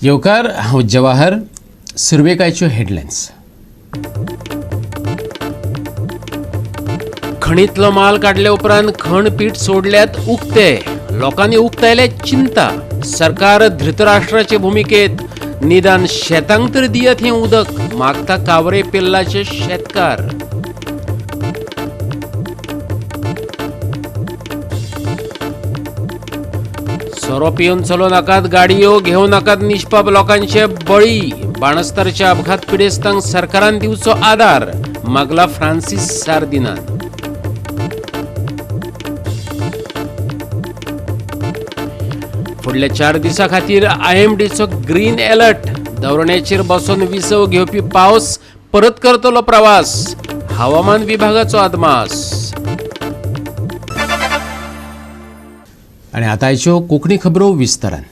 येवकार, हांव जवाहर. सुरवेकायच्यो हेडलायन्स. खणींतलो माल काडले उपरांत खण पीठ सोडल्यात उक्ते, लोकांनी उक्तायल्या चिंता. सरकार धृतराष्ट्राचे भुमिकेत, निदान शेतांक तरी दियात हें उदक, मागता कावरे पेल्लाचे शेतकार. सोरो पिवन चलोवं नाकात गाडयो, घेवं नाकात निष्पाप लोकांचे बळी. बाणस्तारच्या अपघात पिडेस्तांक सरकारान दिवचो आदार, मागला फ्रांसीस सार्दिनान. फुडल्या 4 दिसां खातीर आयएमडीचो ग्रीन अलर्ट. दवरण्याचेर बसून विसव घेवपी पावस परत करतलो प्रवास, हवामान विभागाचो अदमास. आनी आतांच्यो कोंकणी खबरो विस्तारान.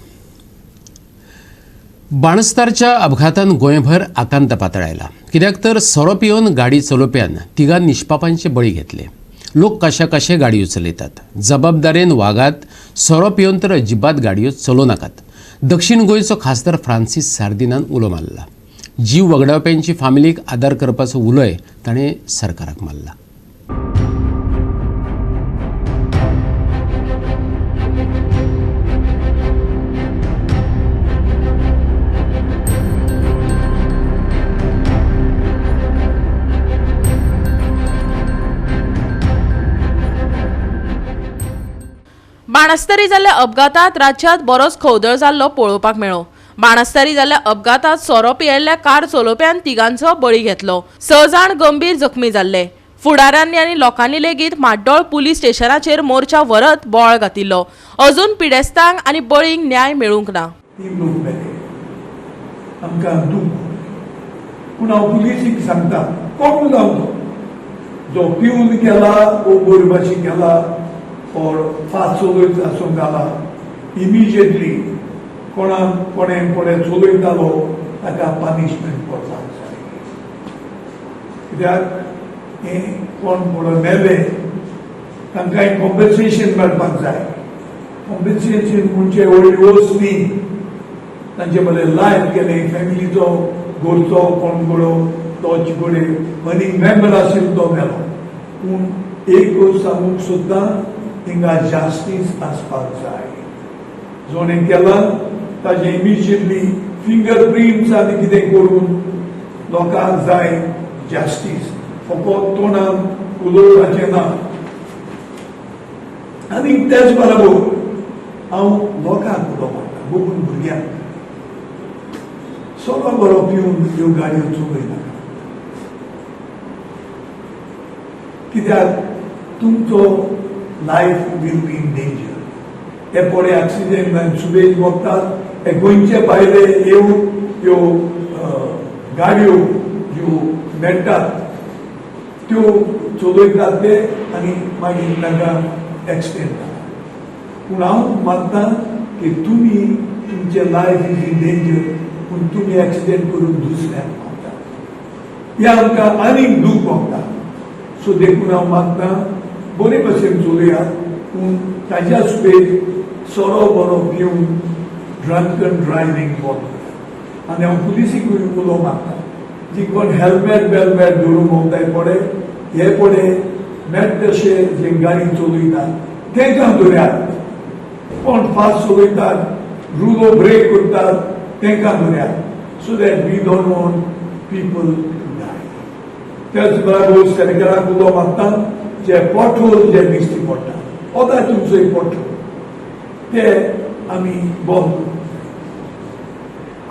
बाणस्तारच्या अपघातान गोंयभर आकांत पातळायला. कित्याक तर सोरो पिवन गाडी चलोवप्यान तिगां निष्पापांचे बळी घेतले. लोक कशा कशे गाडयो चलयतात, जबाबदारेन वागात. सोरो पिवन तर अजिबात गाडयो चलोवं नाकात. दक्षिण गोंयचो खासदार फ्रांसीस सार्दिनान उलो मारला. जीव वगडावप्यांची फामिलीक आदार करपाचो उलोय ताणें सरकाराक मारला. बाणस्तारी जाल्ल्या अपघातात राज्यांत बरोच खवदळ जाल्लो पळोवपाक मेळ्ळो. बाणस्तारी जाल्ल्या अपघातात सोरो पियेल्ल्या कार चलोवप्यान तिगांचो बळी घेतलो. 6 जाण गंभीर जखमी जाल्ले. फुडाऱ्यांनी आनी लोकांनी लेगीत म्हाड्डोळ पुलीस स्टेशनाचेर मोर्चा व्हरत बोवाळ घातिल्लो. अजून पिडेस्तांक आनी बळींक न्याय मेळूंक ना. 3 लोक मेले, आमकां दूख. पूण हांव पुलिसीक सांगता, कोण जावं तो जो पिवन गेला वो बरी भाशेन गेला और फास्ट चलयत आसूंक घाला, इमिजिएटली कोणाक कोणें कोणें चलयतालो ताका पनिशमेंट पडपाक जाय. कित्याक हें कोण कोण मेले तांकां कॉम्पन्सेशन मेळपाक जाय. कॉम्पन्सेशन म्हणजे व्हडली वस्त न्ही, तांचे बरें लायफ गेलें, फॅमिलीचो घरचो कोण गडो तोच घडये अर्निंग मेंबर आशिल्लो तो मेलो. पूण एक गोश्ट सांगूंक सोदता, हिंगा जास्तीस आसपाक जाय. जोणें केलां ताजें इमिजिएटली फिंगर प्रिंट्स आनी कितें करून लोकांक जाय जास्तीस, फकत तोंडान उलोवपाचें ना. आनी तेच बरोबर हांव लोकांक उलो मारता, बघून भुरग्यांक, सोरो बरो पिवन ह्यो गाडयो चलयनाका. कित्याक तुमचो life will be in danger. हे पळय एक्सिडेंट सुबेज बघतात, हे गोंयचे भायले येवन ह्यो गाडयो ज्यो मेळटात त्यो चलयतात ते आनी मागीर तांकां एक्सिडेंट जाता. पूण हांव मानता की तुमी तुमचें लायफ is in danger, पूण तुमी एक्सिडेंट करून दुसऱ्याक पावता, हें आमकां आनीक दूख भोगता. सो देखून हांव मागता बरे भशेन चलयात, पूण ताज्या सुबेज सोरो बरो पिवन ड्रंकन ड्रायव्हींग बंद करात. आनी हांव पुलिसीकूय उलो मारता, जी कोण हेल्मेट बेल्मेट धरून भोंवताय पळय, हे पळय मेट तशे जे गाडी चलयतात तेंकां धरयात. कोण फास्ट चलयतात, रुलो ब्रेक करतात तेंकां धरयात. So that we don't want people to die. त्याच बरोबर सरकाराक उलो मारता, जे पॉटहोल जे दिश्टी पडटा, ओदा तुमचो एक पॉटहोल ते आमी बंद करूंक जाय.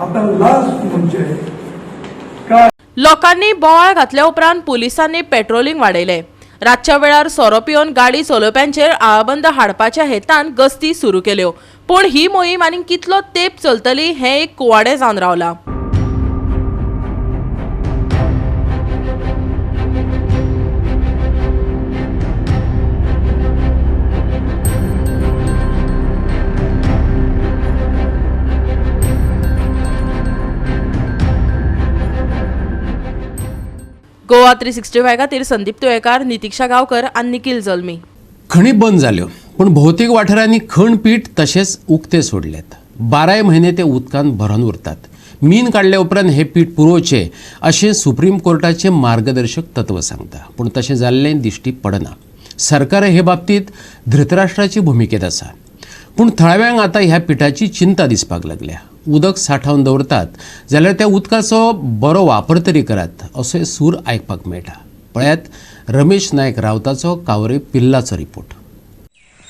आतां लास्ट म्हणजे काय, लोकांनी बोवाळ घातल्या उपरांत पुलिसांनी पेट्रोलिंग वाडयलें. रातच्या वेळार सोरो पिवन गाडी चलोवप्यांचेर आळाबंद हाडपाच्या हेतान गस्ती सुरू केल्यो. पूण ही मोहीम आनीक कितलो तेंप चलतली हें एक कुवाडें जावन रावलां. गोवा 365 खातीर संदीप तुयेकार, नितिक्षा गांवकर आनी निखिल जल्मी. खणी बंद जाल्यो, पूण भोवतेक वाठारांनी खण पीठ तशेंच उक्ते सोडल्यात. 12 म्हयने ते उदकान भरून उरतात. मीन काडल्या उपरांत हे पीठ पुरोवचें अशें सुप्रीम कोर्टाचें मार्गदर्शक तत्व सांगता, पूण तशें जाल्लें दिश्टी पडना. सरकार हे बाबतींत धृतराष्ट्राची भुमिकेत आसा, पूण थळाव्यांक आतां ह्या पिठाची चिंता दिसपाक लागल्या. उदक सांठोवन दवरतात जाल्यार त्या उदकाचो बरो वापर तरी करात असो सूर आयकपाक मेळटा. पळयात रमेश नायक रावताचो कावरे पिल्लाचो रिपोर्ट.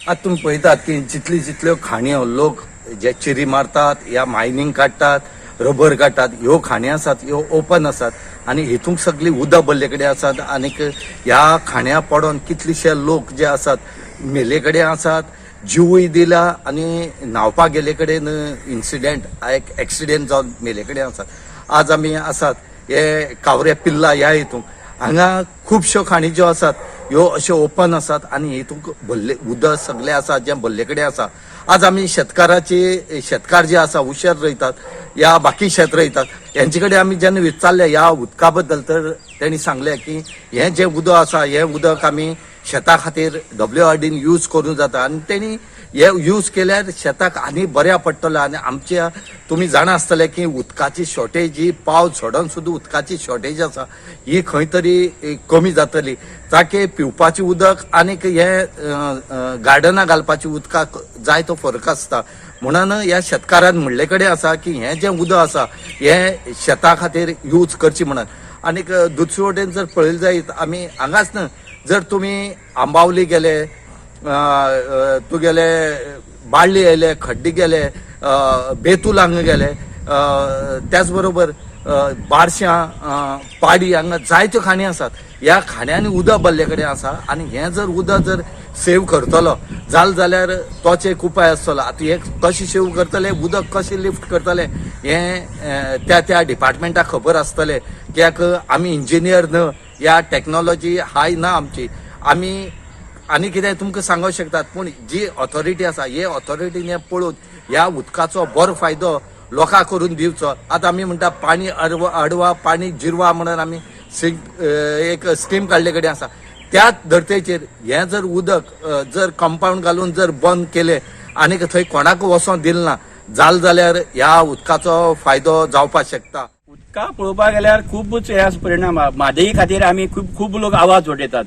आतां तुमी पळयतात की जितली जितल्यो खाणयो लोक जे चिरी मारतात या मायनींग काडटात, रबर काडटात, ह्यो खाणी आसात ह्यो ओपन आसात आनी हितूंक सगळी उदक भरले कडेन आसात आनीक ह्या खाण्या पडोन कितलेशे लोक जे आसात मेले कडेन आसात, जिवूय दिला आनी न्हांवपाक गेले कडेन इन्सिडेंट एक एक्सिडेंट जावन मेले कडेन आसात. आज आमी आसात हे कावरे पिल्ला ह्या हितूंक हांगा खुबश्यो खाणी ज्यो आसात ह्यो अश्यो ओपन आसात आनी हितूंक भरले उदक सगळे आसा जें भरले कडेन आसा. आज आमी शेतकार जे आसा उशेर रोयतात या बाकी शेत रोयतात हेंचे कडेन आमी जेन्ना विचारलें ह्या उदका बद्दल तर तेणी सांगलें की हें जें उदक आसा हें उदक आमी शेता खातीर WRDन यूज करूं जाता आनी तेणी हे यूज केल्यार शेताक आनी बऱ्या पडटलो. आनी आमच्या तुमी जाणा आसतले की उदकाची शॉर्टेज ही पावस झडोन सुद्दां उदकाची शॉर्टेज आसा ही खंय तरी कमी जातली, ताकी पिवपाचें उदक आनीक हे गार्डना घालपाचें उदकाक जाय तो फरक आसता. म्हणून ह्या शेतकारान म्हणले कडेन आसा की हें जें उदक आसा हें शेता खातीर यूज करचें म्हणून. आनीक दुसरे वटेन जर पळयलें जायत आमी हांगाच न्हय, जर तुमी आंबावली गेले, तुगेले बाळ्ळी येयले, खड्डी गेले, बेतूल हांगा गेले, त्याच बरोबर बारश्यां, पाडी हांगा जायत्यो खाणी आसात. ह्या खाण्यांनी उदक भरले कडेन आसा आनी हें जर उदक जर सेव करतलो जाल जाल्यार तोच एक उपाय आसतलो. आतां हें कशें सेव करतले, उदक कशें लिफ्ट करतले हें त्या त्या डिपार्टमेंटाक खबर आसतलें, कित्याक आमी इंजिनियर न्हय, ह्या टॅक्नोलॉजी हाय ना आमची, आमी आनी कितें तुमकां सांगूंक शकतात. पूण जी ऑथॉरिटी आसा हे ऑथॉरिटीन हें पळोवन ह्या उदकाचो बरो फायदो लोकांक करून दिवचो. आतां आमी म्हणटा पाणी अडवा पाणी जिरवा म्हणून आमी एक स्कीम काडले कडेन आसा. त्याच धर्तेचेर हें जर उदक जर कंपावंड घालून जर बंद केलें आनीक थंय कोणाक वचोंक दिलें ना जाल जाल्यार ह्या उदकाचो फायदो जावपाक शकता. उदका पळोवपाक गेल्यार खूबच हे परिणाम. म्हादई खातीर आमी खूब खूब लोक आवाज उठयतात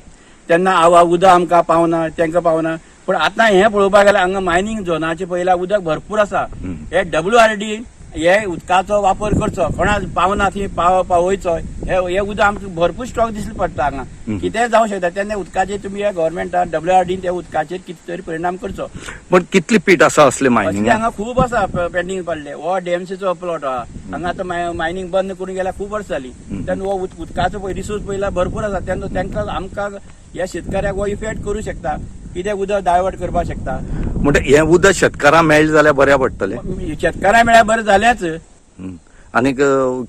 तेन्ना उदक आमकां पावना, तांकां पावना. पूण आतां हें पळोवपाक गेल्यार हांगा मायनींग झोनाचे पयल्या उदक भरपूर आसा. हे WRD हे उदकाचो वापर करचो, कोणाक पावना थंय पावयचो. हे उदक आमकां भरपूर स्टॉक दिसले पडटा हांगा, कितेंय जावंक शकता. तेन्ना उदकाचेर तुमी गव्हर्मेंटान WRDन त्या उदकाचेर कितें तरी परिणाम करचो. पण कितली पीठ आसा असले मायनिंग हांगा खूब आसा पेंडींग पडले. हो DMCचो प्लॉट आहा हांगा, आतां मायनिंग बंद करून गेल्यार खूब वर्स जाली. तेन्ना हो उदकाचो रिसोर्स पयला भरपूर आसा. तेन्ना तांकां आमकां ह्या शेतकऱ्याक हो इफेक्ट करूं शकता, कितें उदक डायवर्ट करपाक शकता. म्हणटा हें उदक शेतकारांक मेळ्ळें जाल्यार बऱ्या पडटलें. शेतकारांक मेळ्ळ्यार बरें जालेंच. आनीक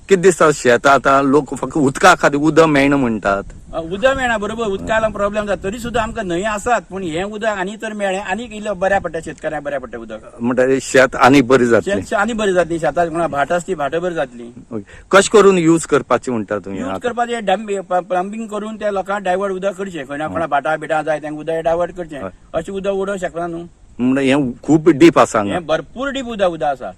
कितें दिसता शेतां आतां लोक फक्त उदका खातीर उदक मेळना म्हणटात. उदक मेळना बरोबर, उदकाक प्रॉब्लेम जाता तरी सुद्दां आमकां न्हंय आसात, पूण हें उदक आनी तर मेळ्ळें आनीक इल्लें बऱ्या पडटा, शेतकऱ्यांक बऱ्या पडटा उदक. म्हणटा शेत आनी बरी जातली, शेत आनी बरी जातली, शेतां कोणा भाट आसती ती भाटां बरी जातली. कशें करून यूज करपाचें म्हणटा तुमी? यूज करपाचें प्लंबींग करून त्या लोकांक डायवर्ट उदक करचें. खंय ना कोणा भाटां बिटां जाय तांकां उदक डायवर्ट करचें, अशें उदक उडोवंक शकना न्हू. म्हणटा हें खूब डीप आसा, हें भरपूर डीप उदक आसा,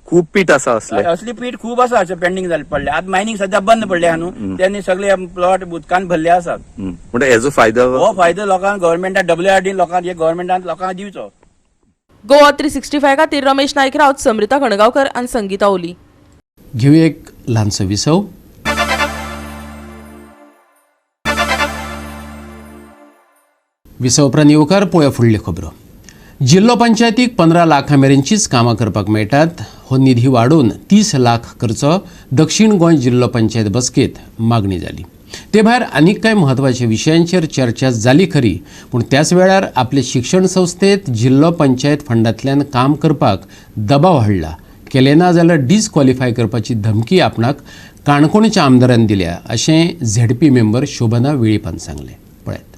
खूब पीठ आसा असले, असली पीठ खूब आसा अशें पेंडींग जाले पडले. आतां मायनिंग सद्या बंद पडले आहा न्हू, तेन्ना सगळे प्लॉट उदकान भरले आसात. म्हणटा हेजो फायदो, हो फायदो लोकांक गव्हर्मेंटान WRD लोकांक, हे गव्हर्मेंटान लोकांक दिवचो. गोवा 365 खातीर रमेश नायक रावत, समृता कणगांवकर आनी संगीता ओली. घेवया एक ल्हानसो विसव. विसव उपरांत येवकार पळोवया फुडल्यो खबरो. जिल्लो पंचायतीक 15 लाखां मेरेनचीच कामां करपाक मेळटात. हो निधी वाडोवन 30 लाख करचो दक्षिण गोंय जिल्लो पंचायत बसकेत मागणी जाली. ते भायर आनीक कांय म्हत्वाच्या विशयांचेर चर्चा जाली खरी, पूण त्याच वेळार आपले शिक्षण संस्थेत जिल्लो पंचायत फंडांतल्यान काम करपाक दबाव हाडला, केलें ना जाल्यार डिसक्वॉलिफाय करपाची धमकी आपणाक काणकोणच्या आमदारान दिल्या अशें ZP member शोभना वेळीपान सांगलें. पळयात.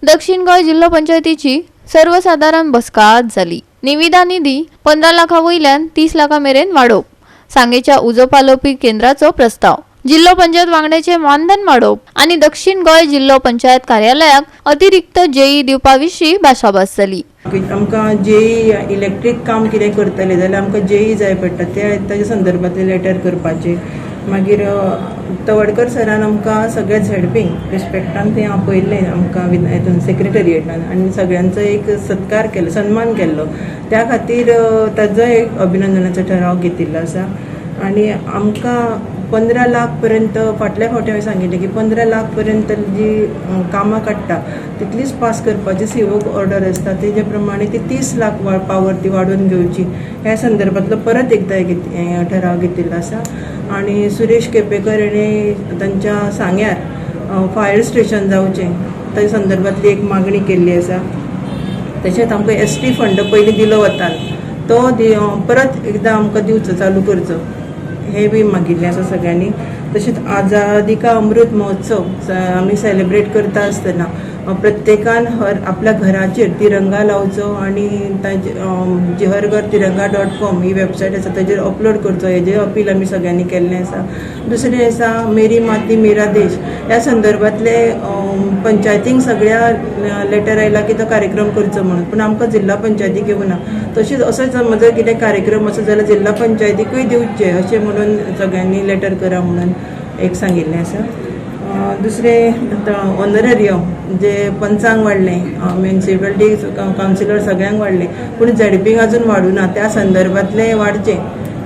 दक्षिण गोंय जिल्लो पंचायतीची सर्वसादारण बसका आज जाली. निविदा निधी 15 लाखां वयल्यान 30 लाखां मेरेन वाडोवप, सांगेच्या उजो पालोवपी केंद्राचो प्रस्ताव, जिल्लो पंचायत वांगड्याचे मानधन वाडोवप आनी दक्षिण गोंय जिल्लो पंचायत कार्यालयाक अतिरिक्त जेई दिवपा विशीं भासाभास जाली. आमकां जेई इलेक्ट्रीक काम कितें करतले जाल्यार आमकां जेई जाय पडटा, ते ताच्या संदर्भांतलें लेटर करपाचें. मागीर तवडकर सरान आमकां सगळ्या झेडपींक रिस्पेक्टान थंय आपयल्लें आमकां हितून सेक्रेटरिएटान आनी सगळ्यांचो एक सत्कार केलो, सन्मान केल्लो. त्या खातीर ताजो एक अभिनंदनाचो ठराव घेतिल्लो आसा. आनी आमकां 15 लाख पर्यंत फाटल्या फावटी हांवें सांगिल्लें की 15 लाख पर्यंत जी कामां काडटा तितलीच पास करपाची सीओक ऑर्डर आसता, तेजे प्रमाणे ती 30 लाख पावर ती वाडोवन घेवची ह्या संदर्भांतलो परत एकदां एक ठराव घेतिल्लो आसा. आनी सुरेश केपेकर हाणें तांच्या सांग्यार फायर स्टेशन जावचें ताच्या संदर्भांतली एक मागणी केल्ली आसा. तशेंच आमकां एस टी फंड पयलीं दिलो वतालो तो परत एकदां आमकां दिवचो, चालू करचो हें बी मागिल्लें आसा सगळ्यांनी. तशेंच आझादी का अमृत महोत्सव आमी सेलिब्रेट करता आसतना प्रत्येकान हर आपल्या घराचेर तिरंगा लावचो आनी ताजे जी हर घर तिरंगा .com ही वेबसायट आसा ताजेर अपलोड करचो हेजें अपील आमी सगळ्यांनी केल्लें आसा. दुसरें आसा मेरी माती मेरा देश ह्या संदर्भांतले पंचायतींक सगळ्या लेटर आयला की तो कार्यक्रम करचो म्हणून, पूण आमकां जिल्हा पंचायतीक येवना. तशेंच असो समज जर कितें कार्यक्रम आसा जाल्यार जिल्हा पंचायतीकूय दिवचे अशें म्हणून सगळ्यांनी लेटर करा म्हणून एक सांगिल्लें आसा. दुसरें ऑनररियम जे पंचांक वाडलें, म्युनिसिपालिटी कावन्सिलर सगळ्यांक वाडलें, पूण झेडपींक अजून वाडूना, त्या संदर्भांतलें वाडचें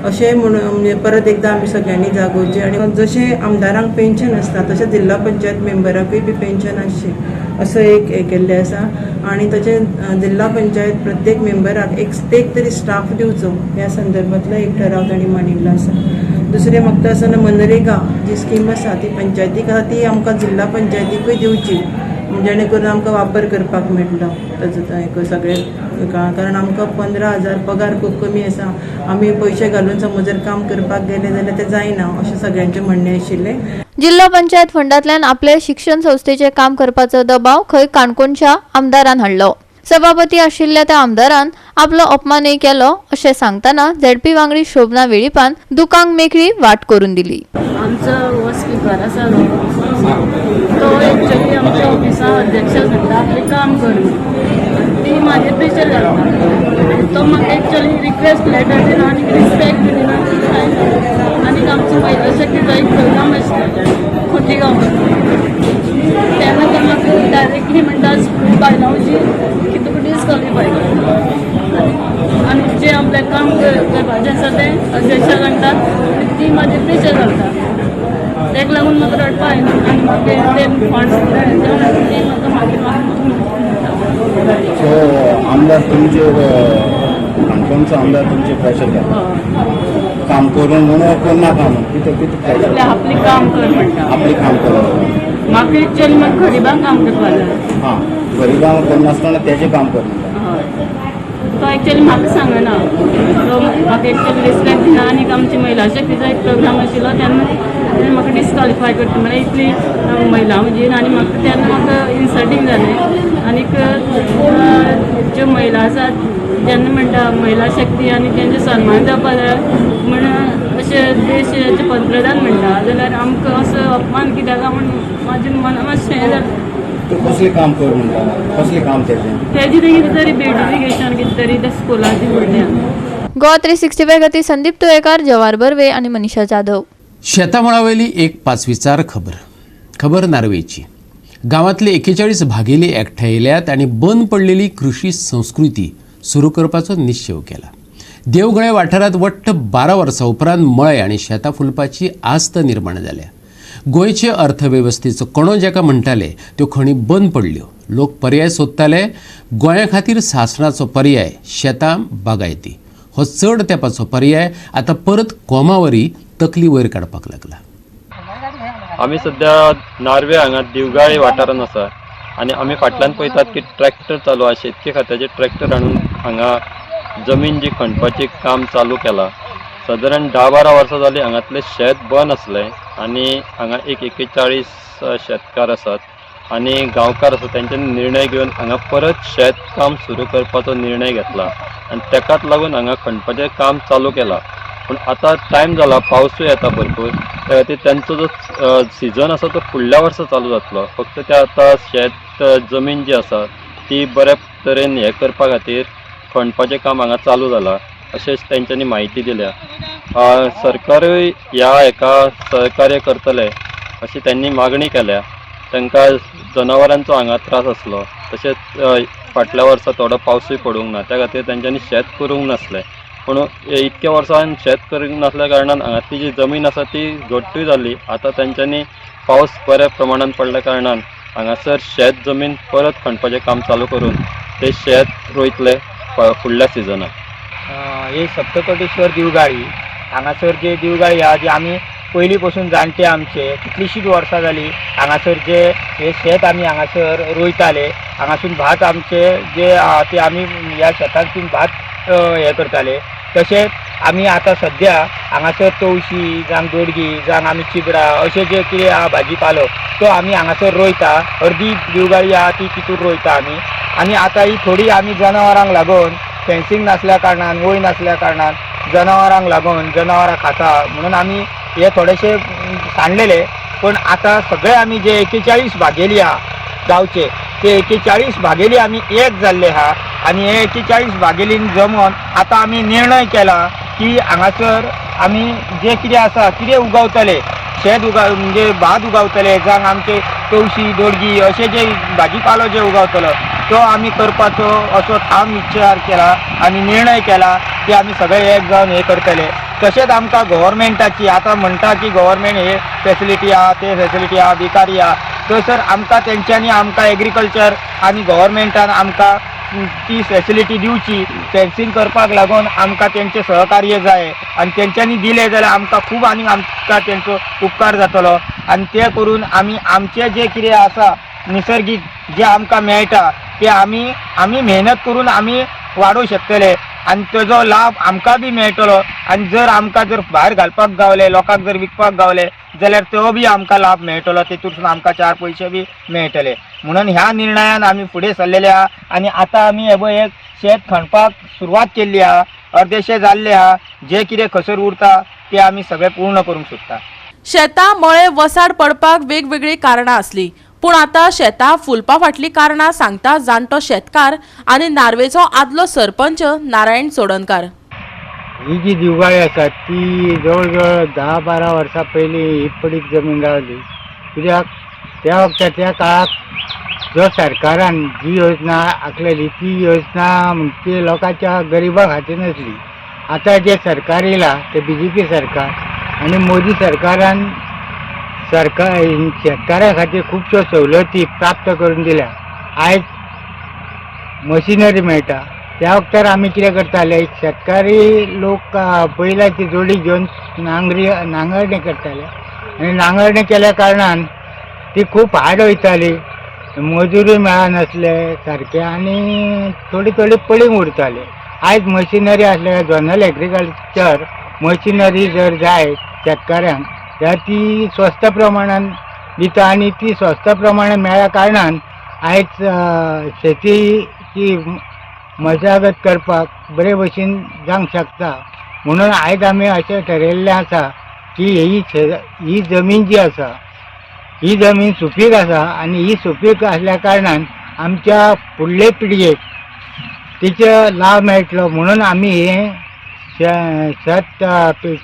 अशें म्हणून म्हणजे परत एकदां आमी सगळ्यांनी जागोवचें. आनी जशें आमदारांक पेन्शन आसता तशें जिल्हा पंचायत मेंबराकूय बी पेन्शन आसचें असो एक हें केल्लें आसा. आनी तशें जिल्हा पंचायत प्रत्येक मेंबराक एक तरी स्टाफ दिवचो ह्या संदर्भांतलो एक ठराव तांणी मांडिल्लो आसा. दुसरें म्हाका आसतना मनरेगा जी स्कीम आसा ती पंचायतीक आसा ती आमकां जिल्हा पंचायतीकूय दिवची, जेणे करून आमकां वापर करपाक मेळटलो ताजो सगळे. कारण आमकां 15,000 पगार खूब कमी आसा, आमी पयशे घालून समज जर काम करपाक गेले जाल्यार तें जायना अशें सगळ्यांचें म्हणणें आशिल्लें. जिल्हा पंचायत फंडांतल्यान आपले शिक्षण संस्थेचे काम करपाचो दबाव खंय काणकोणच्या आमदारान हाडलो. सभापती आशिल्ल्या त्या आमदारान आपलो अपमानय केलो अशें सांगतना झेडपी वांगडी शोभना वेळीपान दुकांक मेकळी वाट करून दिली. आमचो हो स्पिकर आसा न्हू तो एक्चुअली आमच्या ऑफिसा अध्यक्ष सांगता आपलें काम कर म्हणून, ती म्हाजेर प्रेशर घालता आनी तो म्हाका एक्चुअली रिक्वेस्ट लेटर दिना आनी रिस्पेक्ट दिना कांय ना. आनीक आमचो महिला शक्तीचो एक प्रोग्राम आशिल्लो खोटी गांवांत, तेन्ना ते म्हाका डायरेक्टली म्हणटा बायलां जी की तुका डिस्कॉलिफाय करता आनी जें आपलें काम करपाचें आसा तें अध्यक्षा सांगता आनी ती म्हाजेर प्रेशर घालता. ताका लागून म्हाका रडपा आयलें आनी म्हाका ते फंड्स ते म्हाका मागीर म्हाका सो आमदार तुमचेर, काणकोणचो आमदार तुमचेर प्रेशर घालता काम करून म्हणून, करनाका म्हणून, कितें कितें प्रेशर? आपलें काम कर म्हणटा. आपलें काम करून. म्हाका एक्चुअली म्हाका गरिबांक काम करपा जाय. हां, गरिबांक करनासतना तेजें काम कर म्हणटा. हय, तो एक्चुअली म्हाका सांगना, तो म्हाका एक्चुअली रिस्पेक्ट दिना. आनी आमची महिला शक्तीचो एक प्रोग्राम आशिल्लो तेन्ना तेणें म्हाका डिस्कॉलिफाय करता म्हळ्यार इतली महिला हुजीर आनी म्हाका तेन्ना म्हाका इन्सल्टींग जालें. आनीक ज्यो महिला आसात जेन्ना म्हणटा महिला शक्ती आनी तेंचे सन्मान जावपा जाय म्हण अशें देशाचे पंतप्रधान म्हणटा जाल्यार आमकां असो अपमान कित्याक म्हण म्हाजें मना मातशें हें जालें. तूं कसलें काम कर म्हणटा, कसलें काम तेजें? तेजी तें कितें तरी ब्युटिफिकेशन कितें तरी त्या स्कुलाची भुरग्यांक. गोवा 365 खातीर संदीप तुयेकार, जवाहर बर्वे आनी मनीषा जाधव. शेतामळावयली एक पाचवीचार खबर. खबर नार्वेची. गांवांतले 41 भागेली एकठांय येयल्यात आनी बंद पडलेली कृशी संस्कृती सुरू करपाचो निश्चेव केला. देवगळे वाठारांत वट्ट 12 वर्सां उपरांत मळे आनी शेतां फुलपाची आस्त निर्माण जाल्या. गोंयचे अर्थवेवस्थेचो कणो जेका म्हणटाले त्यो खणी बंद पडल्यो. लोक पर्याय सोदताले. गोंया खातीर सासणाचो पर्याय शेतां बागायती हो चड तेंपाचो पर्याय आतां परत कोमावरी तकली वयर काडपाक लागला. आमी सध्या नार्वे हांगा दिवगाळे वाठारांत आसा आनी आमी फाटल्यान पळयतात की ट्रॅक्टर चालू आसा. शेतकी खात्याचे ट्रॅक्टर हाडून हांगा जमीन जी खणपाचें काम चालू केलां. सादारण 10-12 वर्सां जालीं हांगातलें शेत बंद आसलें आनी हांगा एक 41 शेतकार आसात आनी गांवकार आसा, तेंच्यांनी निर्णय घेवन हांगा परत शेत काम सुरू करपाचो निर्णय घेतला आनी तेकाच लागून हांगा खणपाचें काम चालू केलां. पूण आतां टायम जाला, पावसूय येता भरपूर, त्या खातीर तेंचो जो सिजन आसा तो फुडल्या वर्सा चालू जातलो. फक्त ते आतां शेत जमीन जी आसा ती बऱ्या तरेन हें करपा खातीर खणपाचें काम हांगा चालू जालां अशेंच तेंच्यांनी म्हायती दिल्या. सरकारूय ह्या हेका सहकार्य करतले अशी त्यांनी मागणी केल्या. तांकां जनावरांचो हांगा त्रास आसलो, तशेंच फाटल्या वर्सा थोडो पावसूय पडूंक ना, त्या खातीर तेंच्यांनी शेत करूंक नासलें. पूण इतक्या वर्सान शेत करूंक नासल्या कारणान हांगातली जी जमीन आसा ती घट्टूय जाली. आतां तेंच्यांनी पावस बऱ्या प्रमाणान पडल्या कारणान हांगासर शेत जमीन परत खणपाचें काम चालू करून ते शेत रोयतले फुडल्या सिजनाक. हे सप्तकोटेश्वर दिवगाळी हांगासर जे दिवगाळी आहा जे आमी पयलीं पसून जाणटे आमचे कितलींशींच वर्सां जालीं हांगासर जे हे शेत आमी हांगासर रोयताले. हांगासून भात आमचे जे आहा ते आमी ह्या शेतांतून भात हे करताले. तशेंच आमी आतां सद्या हांगासर तवशी जावं दोडगी जावं आमी चिबडां अशें जे कितें आहा भाजी पालो तो आमी हांगासर रोयता. अर्दी दिवगाळी आहा ती तितूर रोयता आमी. आनी आतां ही थोडी आमी जनावरांक लागून फेन्सींग नासल्या कारणान वय नासल्या कारणान जनावरांक लागून जनावरां खाता म्हणून आमी हे थोडेशे सांडलेले. पण आतां सगळे आमी जे 41 भागेली आहा गांवचे ते 41 भागेली आमी एक जाल्ले आहा आनी हे 41 भागेलीन जमोन आतां आमी निर्णय केला की हांगासर आमी जे कितें आसा कितें उगवतले शेत म्हणजे भात उगावतले जावं आमचे तवशी दोडगी अशें जे भाजी पालो जे उगावतलो तो आमी करपाचो असो ठाम विचार केला आनी निर्णय केला की आमी सगळे एक जावन हे करतले. तशेंच आमकां गव्हर्मेंटाची आतां म्हणटा की गव्हर्मेंट हे फेसिलिटी आहा ते फेसिलिटी आहा बेकारी आहा, थंयसर आमकां तेंच्यांनी आमकां एग्रीकल्चर आनी गव्हर्मेंटान आमकां ती फेसिलिटी दिवची. फेन्सींग करपाक लागून आमकां तेंचें सहकार्य जाय आनी तेंच्यांनी दिलें जाल्यार आमकां खूब आनी आमकां तेंचो उपकार जातलो. आनी तें करून आमी आमचें जें कितें आसा निसर्गीक जें आमकां मेळटा तें आमी आमी मेहनत करून आमी वाडोवंक शकतले आनी तेजो लाभ आमकां बी मेळटलो. आनी जर आमकां जर भायर घालपाक गावले लोकांक जर विकपाक गावले जाल्यार तो बी आमकां लाभ मेळटलो, तेतूंतसून आमकां 4 पयशे बी मेळटले. म्हणून ह्या निर्णयान आमी फुडें सरलेले आहा आनी आतां आमी हे पळय एक शेत खणपाक सुरवात केल्ली आहा, अर्देशे जाल्ले आहा, जे कितें खसर उरता ते आमी सगळें पूर्ण करूंक सोदता. शेतां मळे वसाड पडपाक वेगवेगळीं कारणां आसलीं, पूण आतां शेतां फुलपा फाटलीं कारणां सांगता जाणटो शेतकार आनी नार्वेचो आदलो सरपंच नारायण चोडणकार. ही जी दिवगाळी आसा ती जवळ जवळ 10-12 वर्सां पयलीं ही पडीक जमीन रावली. कित्याक त्या वखतार त्या काळाक जो सरकारान जी योजना आखलेली ती योजना म्हणजे लोकांच्या गरिबां खातीर नासली. आतां जें सरकार येयलां तें बीजेपी सरकार आनी मोदी सरकारान सरकार शेतकाऱ्यां खातीर खुबश्यो सवलती प्राप्त करून दिल्या. आयज मशिनरी मेळटा. त्या वखतार आमी कितें करताले, शेतकारी लोक बैलाची जोडी घेवन नांगरणी करताले आनी नांगरणी केल्या कारणान ती खूब हाड वयताली, मजुरी मेळनासले सारके आनी थोडी थोडी पडींग उरताले. आयज मशिनरी आसल्या जनरल एग्रीकल्चर मशिनरी जर जाय शेतकाऱ्यांक जाल्यार ती स्वस्त प्रमाणान दिता आनी ती स्वस्त प्रमाणान मेळ्ळ्या कारणान आयज शेतीची मशागत करपाक बरे भशेन जावंक शकता. म्हणून आयज आमी अशें ठरयल्लें आसा की ही जमीन जी आसा ही जमीन सुपीक आसा आनी ही सुपीक आसल्या कारणान आमच्या फुडले पिळगेक तिचो लाभ मेळटलो म्हणून आमी हे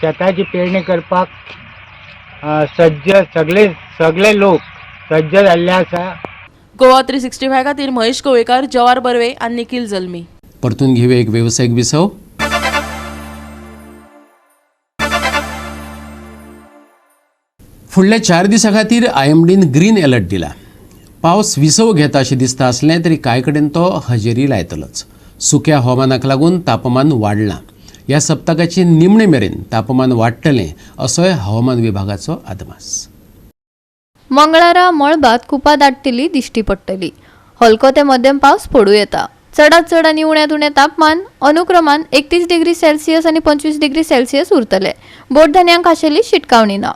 शेताची पेरणी करपाक सज्ज सगळे लोक सज्ज जाल्ले आसा. गोवा 365 खातीर महेश गोवेकर, जवार बर्वे आनी निखिल जल्मी. परतून घेऊया एक व्यावसायिक विसव. फुडल्या 4 दिसां खातीर आयएमडीन ग्रीन अलर्ट दिला. पावस विसव घेता अशें दिसता आसलें तरी कांय कडेन तो हजेरी लायतलोच. सुक्या हवामानाक लागून तापमान वाडलां. ह्या सप्तकाचे निमणे मेरेन तापमान वाडटलें असोय हवामान विभागाचो अदमास. मंगळारा मळबात कुपां दाटतेली दिश्टी पडटली. हलको ते मध्यम पावस पडूं येता. चडात चड आनी उण्यांत उणें तापमान अनुक्रमान 31 डिग्री सेल्सियस आनी 25 डिग्री सेल्सियस उरतले. बोटधान्यांक खाशेली शिटकावणी ना.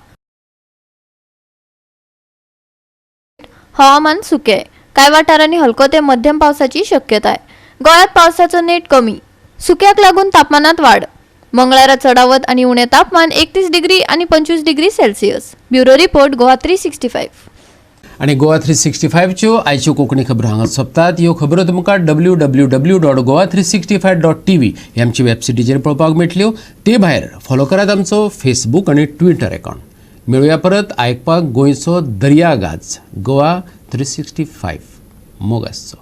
हवामान सुकें. कांय वाठारांनी हलको ते मध्यम पावसाची शक्यताय. गोंयांत पावसाचो नेट कमी. सुक्याक लागून तापमानात वाड. मंगळारा चडावत आनी उणें तापमान 31 डिग्री आनी 25 degree Celsius. Bureau report, Goa 365. आनी गोवा 365च्यो आयच्यो कोंकणी खबरो हांगा सोंपतात. ह्यो खबरो तुमकां www.goa365.tv ही आमची वेबसायटीचेर पळोवपाक मेळटल्यो. ते भायर फॉलो करात आमचो फेसबूक आनी ट्विटर अकावंट. मेळुया परत आयकपाक गोंयचो दर्या गाज, गोवा 365. मोग आसचो.